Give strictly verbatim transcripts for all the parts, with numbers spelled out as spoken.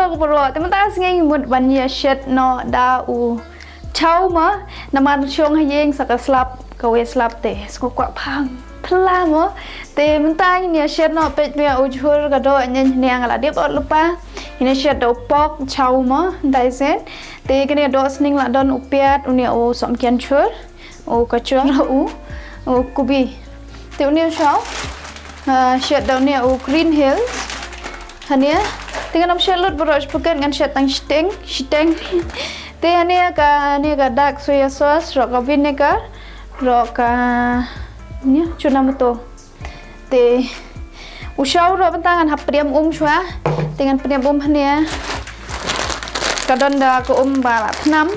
Ko baroh, te mynta ka sngi ngi mut ban ïa shet noh da u chow mo, namar shong ha ïing sa ka slap, kawei slap te sngewkwah pang pla mo. Te mynta ngin ïa shet noh, peit mo ïa u jhur ka doh, ngi, ngi nga la dep ot lypa. Ngin ïa shet da u pork chow mo, dai sen. Te kane ka doh sning la don u piat, une u sohmynken jhur, u kachor, u, u kubi. Te une u chow, ah, shet da une u Green Hills. Hane, te ngan ym shet lut baroh shi packet, ngan shet tang shiteng, shiteng. Te hane ka, hane ka dark soya sauce, baroh ka vinegar, baroh ka, ne, Ajinomoto. Te u chow ruh mynta ngan hap pdiam um shuwa. Te ngan pdiam um hane. Ka don da ka um ba la thnam.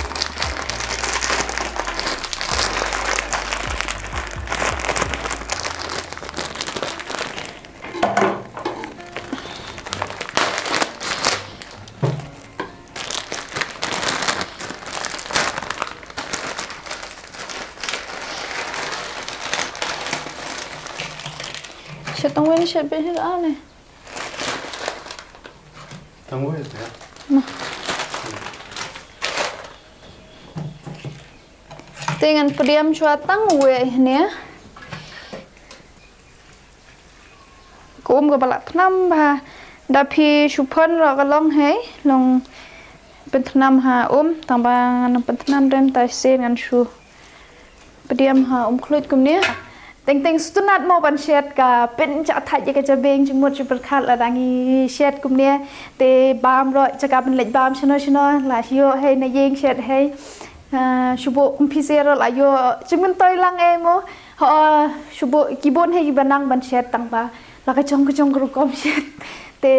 Shet tang wei, shet beit hi ka ne. Tang wei te. Te ngan pdiam shuwa tang wei ne. Ka um kaba la thnam bha. Da phi shu phon ruh ka long hi, long pynthnam ha um, tang ba ngan pynthnam dang tai sen ngan shu pdiam ha um khluit kumne. Teng teng sngewtynnat mo ban shet, ka pynjah thait ïa ka jabieng jingmut jingpyrkhat lada ngi shet kumne. Te bam ruh, jaka ban leit bam shano shano, la ïoh hi na ïing shet hi. Ah, shu buh kum phi shet ruh la ïoh jingmyntoi lang ei mo. Ho, shu buh ki bun hi kiba nang ban shet tang ba la ka jong ka jong ka rukom shet. Te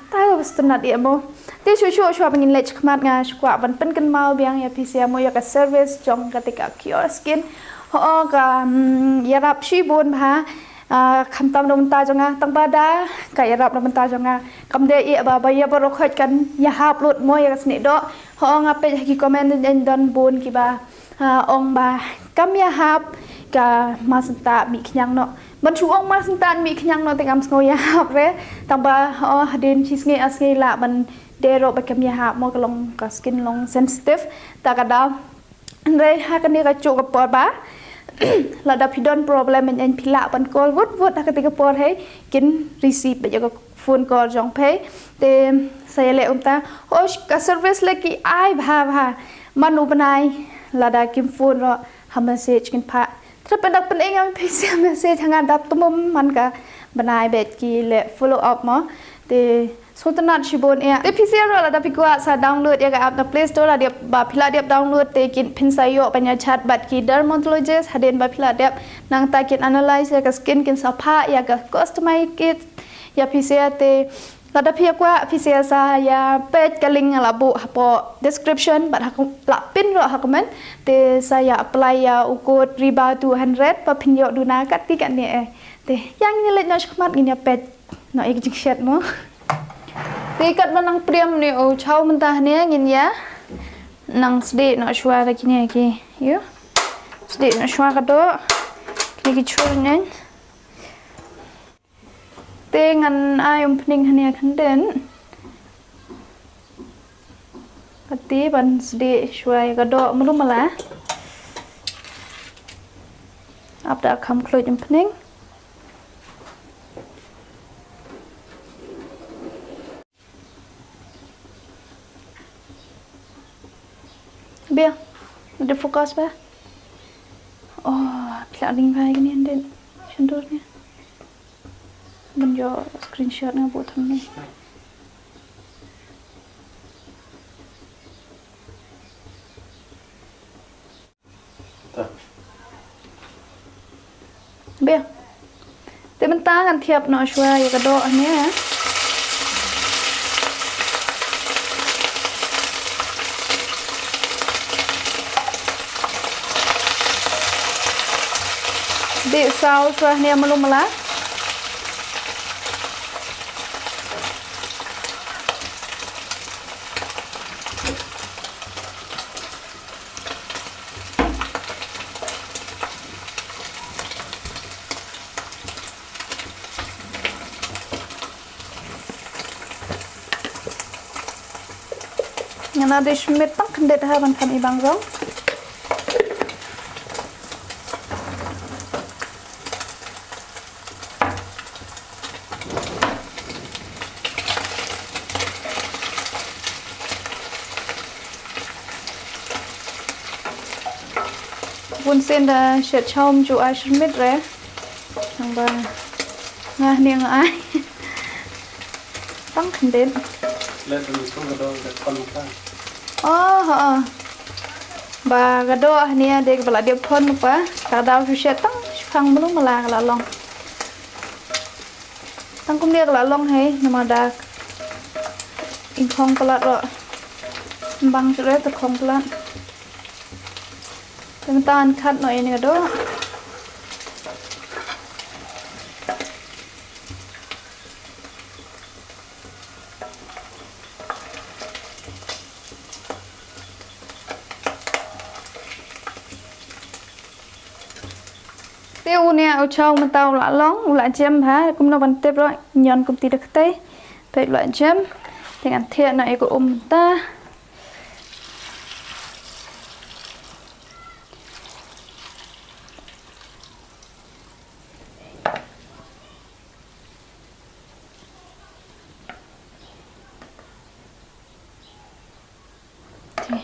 ta ka ba sngewtynnat ïa mo. Te shuh shuh shuwa ba ngin leit shakhmat nga shu kwah ban pynkynmaw biang ïa phi sha mo ïa ka service jong kata ka Cure Skin. Ho, ka, mm, ïarap shibun bha. Ah, khamtam na bynta jong nga tang ba da ka ïarap na bynta jong nga. Kam dei ïa ba, ba ïa baroh khoit kan ïahap lut mo ïa ka snieh doh. Ho, nga peit ha ki comment, don bun kiba ah, ong ba kam ïahap ka mask, tang mih khñiang noh. Ban shu ong mask, tang mih khñiang noh te kam sngew ïahap re. Tang ba, oh, hadien shi sngi ar sngi lah ban dei ruh ba kam ïahap mo, ka long ka skin long sensitive. Ta ka daw. Hynrei ha kane ka juh ka por ba lada phi don problem, ïa phi lah ban call wut wut ha kata ka por hi, kin receive beit ïa ka phone call jong phi. Te sa ïaleh kumta. Oh, ka service leh ki ai bha bha. Man u bnai lada kim phone ruh ha message kin phah. Te pyndak pyneng ïa phi sha message ha nga dap tymmen man ka bnai beit ki leh follow up mo. Te sngewtynnat shibun ïa. Te phi sha ruh lada phi kwah sa download ïa ka app na Play Store, la dep ba phi la dep download te kin, phin sa ïoh ban ïa chat bad ki dermatologist hadien ba phi la dep, nangta kin analyse ïa ka skin, kin sa phah ïa ka customized kit ïa phi sha. Te lada phi ïa kwah, phi sha sa ïa peit ka link nga la buh hapoh description bad ha ka, la pin ruh ha comment. Te sa ïa apply ïa u code Riba two hundred ba phin ïoh duna katne katne eh. Te ïa ngin ïa leit noh shakhmat, ngin ïa peit noh ïa ka jingshet mo. Te katba nang pdiam ne u chow mynta hangne, ngin ïa nang sdieh noh shuwa da kine ki, ïoh. Sdieh noh shuwa ka doh. Kine ki jhur ngan. Te ngan ai umphniang hangne khyndiat. Kata ban sdieh shuwa ïa ka doh malu mala. Ap da kham khluit umphniang. Bia, ada focus ba. Oh, phi la ring ba ïa kane, ynda shu dur ne. Ban ïoh screenshot nga buh tang ne. Bia. Te mynta ngan thiap noh shuwa ïa ka doh hangne. Sdieh saw shuwa hangne malu mala. Nga dei shimit tang khyndiat ha ban kham i bang jong. Bun sien da shet chom ju ai shimit re. Nang ba nga hniang ai. Tang khyndiat. Let them cook it all the fun of that. Oh, oh. Ba ka doh hnia de ba la dep phon pa. Ka daw shu shet tang shipang mulu mala ka la long. Tang kumne ka la long hei namar da. Ing khong palat ro. Bang shu re ta khong palat. Te mynta ngan khat noh ïa kane ka doh. Te une u chow mynta u la long, u la jem bha, kumno ban tip ruh, ñion kumta da kata. Peit u la jem, te ngan thiah noh ïa ka um mynta. Te,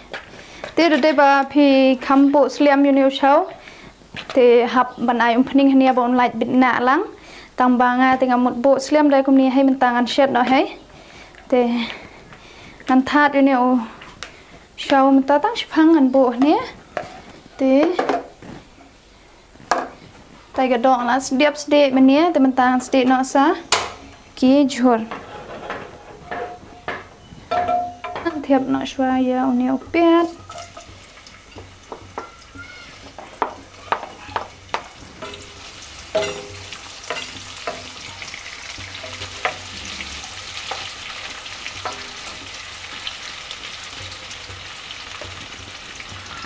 te da dei ba phi kham buh slem ïa une u chow. Te hap ban ai umphniang hynne ba un lait bit na lang. Tang ba nga te ngam mut buh slem da kumne hei mynta ngan shet noh hei. Te ngan that ïa une u chow mynta tang shipang ngan buh hynne. Te tai ka doh la sdiap sdiap mynne te mynta ngan sdiap noh sa ki jhur. Ngan thiap noh shuwa ïa une u piat.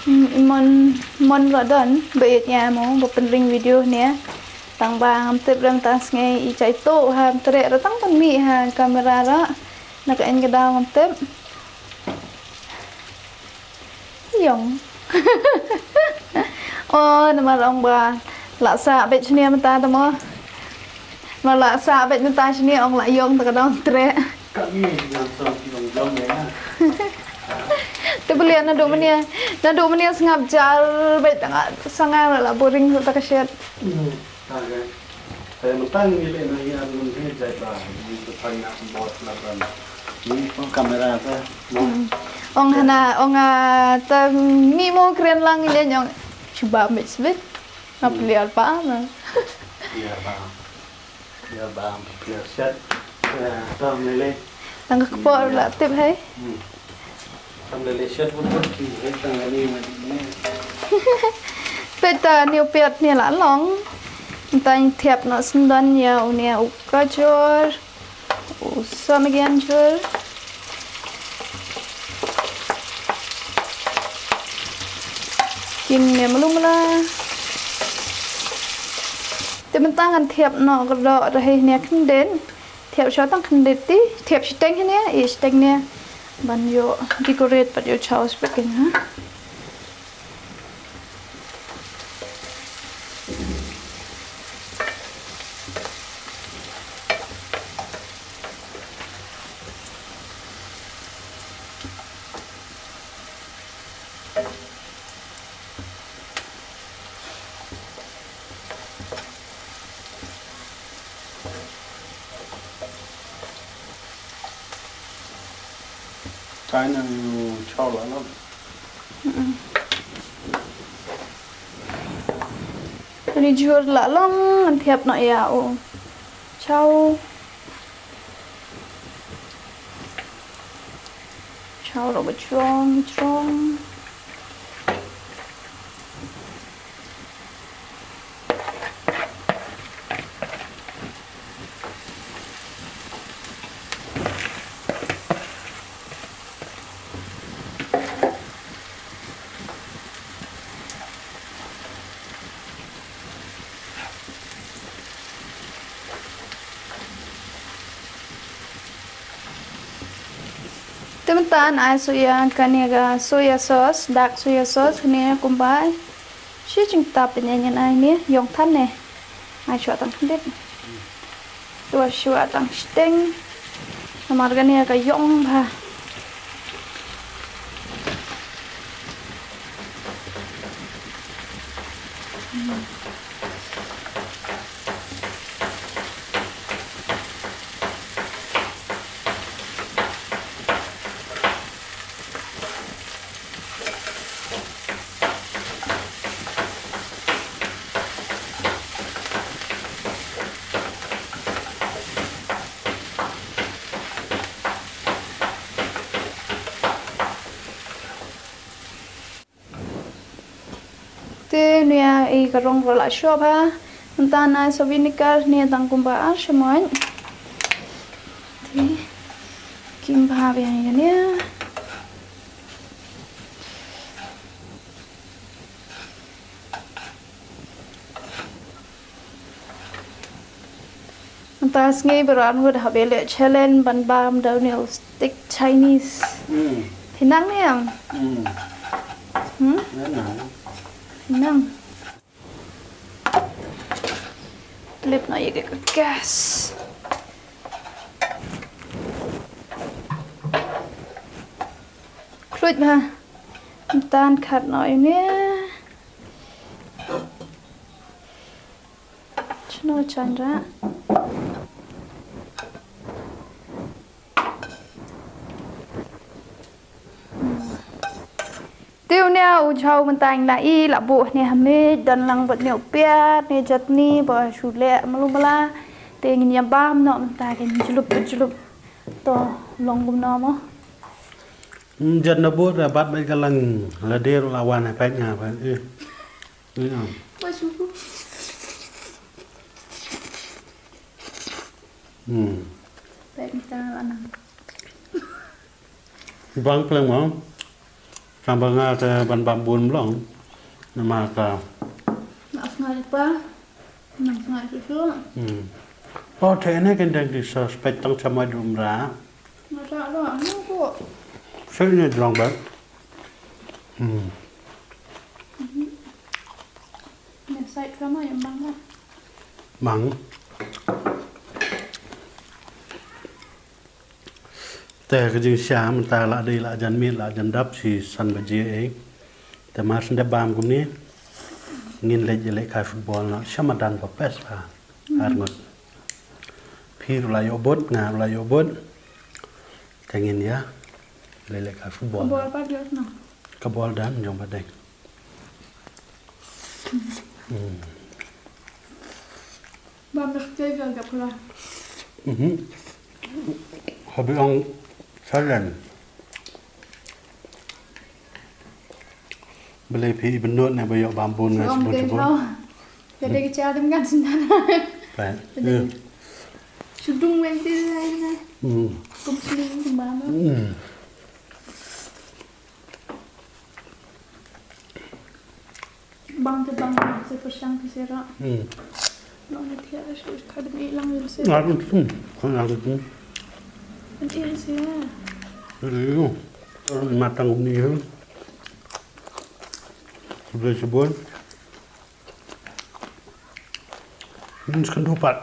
Hmm, mon, mon ba don ba ïeit ïa mo ba pynring video ne. Tang ba ngam tip rem tang sngi i chai to ha tre ra tang pynmih ha kamera ra. Na ka en ka daw ngam tip. Ïong. Oh, namar ong ba la sa beit shane mynta ta mo. Ma la sa beit mynta shane ong la ïong ta ka dong treh. Ka ni ngam sa ïong jong ne na. Te belian naduh mynne, naduh mynne sngap jar beit tang sanga la boring ta ka shet. Hmm. Taga. Taga mentang ni le na ya ni ni jai ba ni tu tanya bot la ban. Ni pun kamera ta. Hmm. Ong hana ong ah, ta ni mo kren lang ni nyong. Chuba mix bit. Ngap liar pa na. Liar pa. Liar pa liar set. Ya, tam ni le. Tang ka kpor la tip hai. Hmm. Tam le le shet wut wut ki, hei tang ani ma di ne. Peit ta ni u piat ni la long. Tang thiap noh sendon ïa u ne u kajor. U sa ma gian jor. Kin ne malu mala. Te mynta ngan thiap noh ka doh ra hei ne khyndiat. Thiap sha tang khyndiat ti, thiap shiteng hynne, i shiteng ne. Ban ïoh decorate pat ïoh chow speaking ha. Kain nang chow la long. Mm-mm. Ri jhur la long, ngan thiap noh ïa u chow. Chow ruh ba jrong, jrong. Mynta ngan ai shuwa ïa kane ka soya sauce, dark soya sauce, ne kumba shi jingtap ne ngan ai ne, ïong than ne. Ai shuwa tang khyndiat. Shuwa shuwa tang shiteng. Namar kane ka ïong bha. Te nia i ka rong ruh la shuh bha. Mynta ngan ai sa vinegar ne tang kumba ar shamoit. Te kim bha biang ïa nia. Mynta sngi baroh ngut hap ïaleh challenge ban bam da u noodle stick Chinese. Hmm. Phi nang ne em? Hmm. Hmm? Nang. Phi nang. Lip noh ïa ka gas. Khluit bha. Mynta khat noh ïa nia. Shano chan ra. Te u nia u jhau mynta ngi la i la buh ne ha mej, don lang bad ne u piat ne chutney ba shu leh malu mala. Te ngin ïa bam noh mynta, ngin julup julup. To long kumno mo. Hmm, jan na buh da bat bad ka lang la der la wan ha peit nga peit. Eh. Ïa. Ba shu. Hmm. Peit mynta la nang. Bang pleng mo. Tang ba nga te ban bam bun mlong. Namar ka. Nga sngai pa. Nga sngai susu. Hmm. Oh, te ne ken dang di suspect tang sama dum ra. Nga ta ro, ano ko. Sai ne drong ba. Hmm. Ne sait ka ma yang bang la. Bang. Te ka jingshisha mynta la dei la jan miet la jan dap shi san baje eh. Te mar shen dep bam kumne ngin leit ïaleh kai football noh sha madan ba pes ba ar ngut. Phi ruh la ïoh bud, nga ruh la ïoh bud. Te ngin ïa leit ïaleh kai football. Ka bol pat ïoh noh. Ka bol don jong ba dei. Hmm. Ba meh te ga ga pula. Mhm. Haba ong salen. Balei phi ibnut ne ba ïoh bam bun ne sebut sebut. Ka dei ka cha dem kan sinan. Right. Ka dei. Shu dung weng te lai na. Hmm. Kum sling kum bam. Hmm. Bang te bang, se pyrshang te se rah. Hmm. Long ni thiah shu ka dei ni lang ïa se. Ngar un tum, ngar un tum. An ïa se. Ri yu. Matang ni yu. Sebelah sebun. Ni sekendu pat.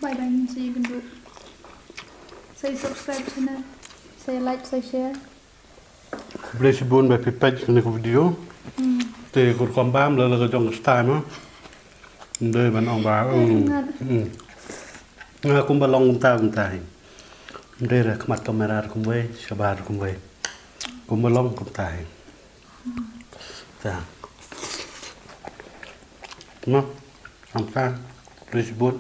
Bye bye, ngin sa ïakynduh. Sa subscribe channel, sa like, sa share. Khublei shibun ba phi peit kane ka video. Hmm. Te kur kwah bam la la ka jong ka style ma. Ym dei ban ong ba, hmm. Hmm. Nga kumba long kumta kumta hi. Ym dei re khmat kamera re kumwei, shabar re kumwei. Kumba long kumta hi. Ta. Ma, kumta, khublei shibun.